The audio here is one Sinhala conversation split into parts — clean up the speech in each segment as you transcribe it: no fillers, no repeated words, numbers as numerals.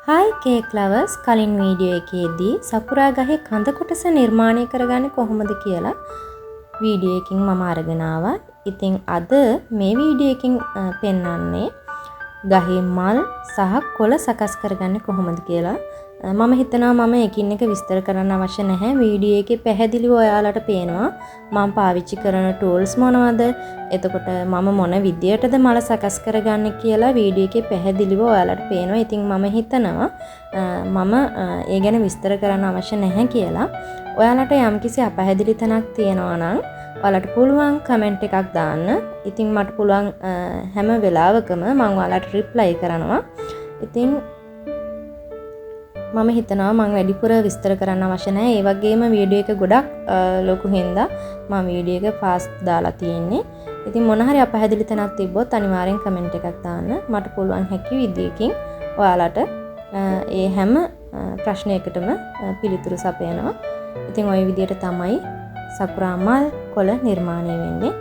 Hi cake lovers, කලින් වීඩියෝ එකේදී සකුරා ගහේ කඳ කොටස නිර්මාණය කරගන්නේ කොහොමද කියලා වීඩියෝ එකකින් මම අරගෙන ආවා. ඉතින් අද මේ වීඩියෝ එකකින් පෙන්වන්නේ ගහේ මල් සහ කොළ සකස් කරගන්නේ කොහොමද කියලා. මම හිතනවා මම එකින් එක විස්තර කරන්න අවශ්‍ය නැහැ. වීඩියෝ එකේ පැහැදිලිව ඔයාලට පේනවා මම පාවිච්චි කරන ටූල්ස් මොනවද, එතකොට මම මොන විදියටද මල සකස් කරගන්නේ කියලා වීඩියෝ එකේ පැහැදිලිව ඔයාලට පේනවා. ඉතින් මම හිතනවා මම ඒ ගැන විස්තර කරන්න අවශ්‍ය නැහැ කියලා. ඔයාලට යම්කිසි අපැහැදිලි තැනක් තියෙනවා නම් ඔයාලට පුළුවන් කමෙන්ට් එකක් දාන්න. ඉතින් මට පුළුවන් හැම වෙලාවකම මම ඔයාලට රිප්ලයි කරනවා. ඉතින් මම හිතනවා මං වැඩිපුර විස්තර කරන්න අවශ්‍ය නැහැ. ඒ වගේම වීඩියෝ එක ගොඩක් ලොකු හින්දා මං වීඩියෝ එක ෆාස්ට් දාලා තියෙන්නේ. ඉතින් මොන හරි අපහැදිලි තැනක් තිබ්බොත් අනිවාර්යෙන් කමෙන්ට් එකක් දාන්න. මට පුළුවන් හැකි විදියකින් ඔයාලට ඒ හැම ප්‍රශ්නයකටම පිළිතුරු සපයනවා. ඉතින් ඔය විදියට තමයි සකුරා මල් කොළ නිර්මාණය වෙන්නේ.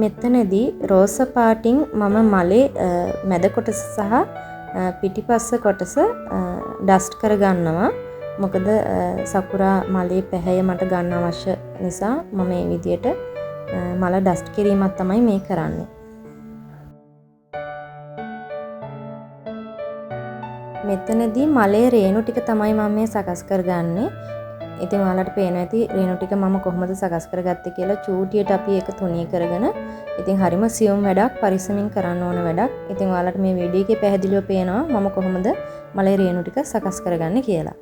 මෙතනදී රෝස පාටින් මම මලේ මැද කොටස සහ පිටිපස්ස කොටස ඩස්ට් කරගන්නවා. මොකද සකුරා මලේ පැහැය මට ගන්න අවශ්‍ය නිසා මම මේ විදියට මල ඩස්ට් කිරීමක් තමයි මේ කරන්නේ. මෙතනදී මලේ රේණු ටික තමයි මම මේ සකස් කරගන්නේ. ඉතින් ඔයාලට පේනවා ඇති රේණු ටික මම කොහොමද සකස් කරගත්තේ කියලා. චූටියට අපි ඒක තුනී කරගෙන, ඉතින් හරිම සියුම් වැඩක්, පරිස්සමින් කරන්න ඕන වැඩක්. ඉතින් ඔයාලට මේ වීඩියෝ එකේ පැහැදිලිව පේනවා මම කොහොමද මලේ රේණු ටික සකස් කරගන්නේ කියලා.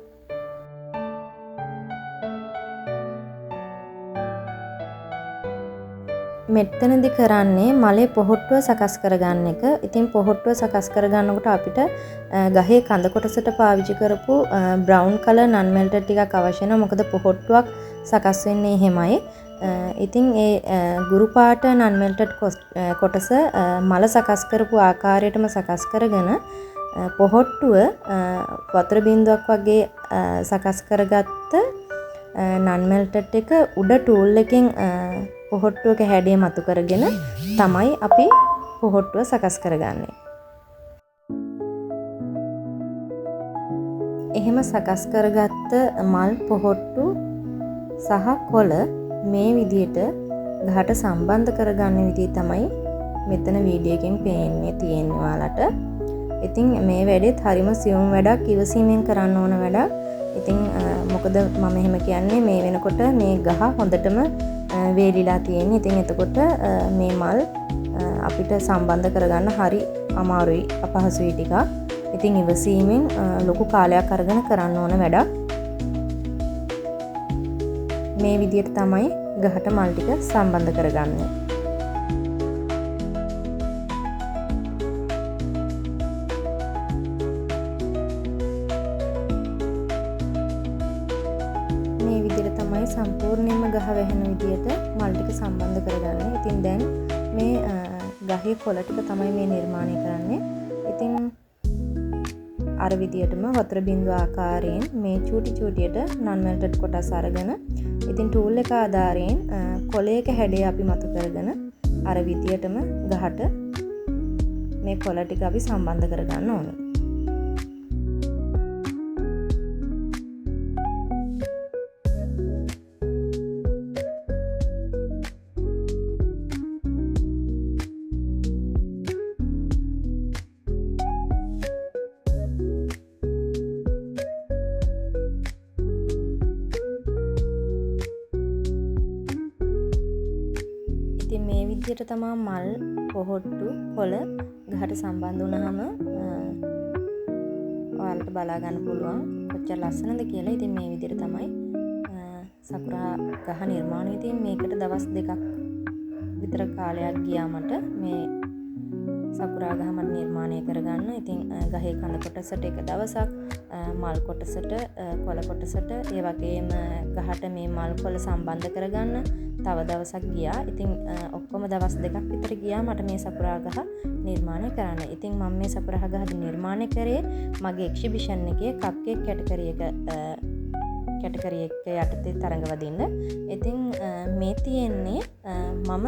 මෙතනදි කරන්නේ මලේ පොහොට්ටුව සකස් කරගන්න එක. ඉතින් පොහොට්ටුව සකස් කරගන්නකොට අපිට ගහේ කඳ කොටසට පාවිච්චි කරපු බ්‍රවුන් කලර් නන් මෙල්ටඩ් ටිකක් අවශ්‍ය වෙනවා. මොකද පොහොට්ටුවක් සකස් වෙන්නේ එහෙමයි. ඉතින් ඒ ගුරු පාට නන් මෙල්ටඩ් කොටස මල සකස් කරපු ආකාරයටම සකස් කරගෙන පොහොට්ටුව වතුර බින්දුවක් වගේ සකස් කරගත්ත නන් මෙල්ටඩ් එක උඩ ටූල් එකෙන් පොහොට්ටුවක හැඩය මතු කරගෙන තමයි අපි පොහොට්ටුව සකස් කරගන්නේ. එහෙම සකස් කරගත්ත මල් පොහොට්ටු සහ කොළ මේ විදියට ගහට සම්බන්ධ කරගන්න විදිය තමයි මෙතන වීඩියෝ එකෙන් පේන්නේ තියෙන්නේ ඔයාලට. ඉතින් මේ වැඩෙත් හරිම සියුම් වැඩක්, ඉවසීමෙන් කරන්න ඕන වැඩක්. ඉතින් මොකද මම එහෙම කියන්නේ, මේ වෙනකොට මේ ගහ හොඳටම වේලිලා තියෙන්නේ. ඉතින් එතකොට මේ මල් අපිට සම්බන්ධ කරගන්න හරි අමාරුයි, අපහසුයි ටිකක්. ඉතින් ඉවසීමෙන් ලොකු කාලයක් අරගෙන කරන්න ඕන වැඩක්. මේ විදියට තමයි ගහට මල් ටික සම්බන්ධ කරගන්නේ. මේ විදියට තමයි සම්පූර්ණයෙන්ම ගහ වැහෙන විදියට මල් ටික සම්බන්ධ කරගන්නේ. ඉතින් දැන් මේ ගහේ කොළ ටික තමයි මේ නිර්මාණය කරන්නේ. ඉතින් අර විදියටම වතුර බින්දුව ආකාරයෙන් මේ චූටි චූටියට නන් මෙල්ටඩ් කොටස් අරගෙන, ඉතින් ටූල් එක ආධාරයෙන් කොළයක හැඩය අපි මතු කරගෙන අර විදියටම ගහට මේ කොළ ටික අපි සම්බන්ධ කරගන්න ඕනේ. ඉතින් මේ විදිහට තමා මල් පොහොට්ටු කොළ ගහට සම්බන්ධ වුණාම ඔයාලට බලා ගන්න පුළුවන් කොච්චර ලස්සනද කියලා. ඉතින් මේ විදිහට තමයි සකුරා ගහ නිර්මාණය. ඉතින් මේකට දවස් දෙකක් විතර කාලයක් ගියා මට මේ සකුරා ගහ මට නිර්මාණය කරගන්න. ඉතින් ගහේ කඳ කොටසට එක දවසක්, මල් කොටසට, කොළ කොටසට, ඒ වගේම ගහට මේ මල් කොළ සම්බන්ධ කරගන්න තව දවසක් ගියා. ඉතින් ඔක්කොම දවස් 2ක් විතර ගියා මට මේ සකුරා ගහ නිර්මාණය කරන්න. ඉතින් මම මේ සකුරා ගහ නිර්මාණය කරේ මගේ එක්සිබිෂන් එකේ කප්කේක් කැටගරි එක කැටගරි එක යටතේ තරඟ වදින්න. ඉතින් මේ තියෙන්නේ මම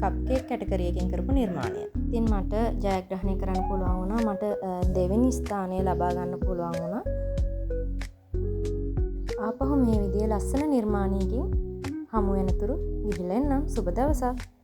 කප්කේක් කැටගරි එකෙන් කරපු නිර්මාණය. ඉතින් මට ජයග්‍රහණය කරන්න පුළුවන් වුණා. මට දෙවෙනි ස්ථානය ලබා ගන්න පුළුවන් වුණා. ආපහු මේ විදිහේ ලස්සන නිර්මාණයකින් හමු වෙනතුරු ගිහිල්ලා එන්නම්. සුබ දවසක්.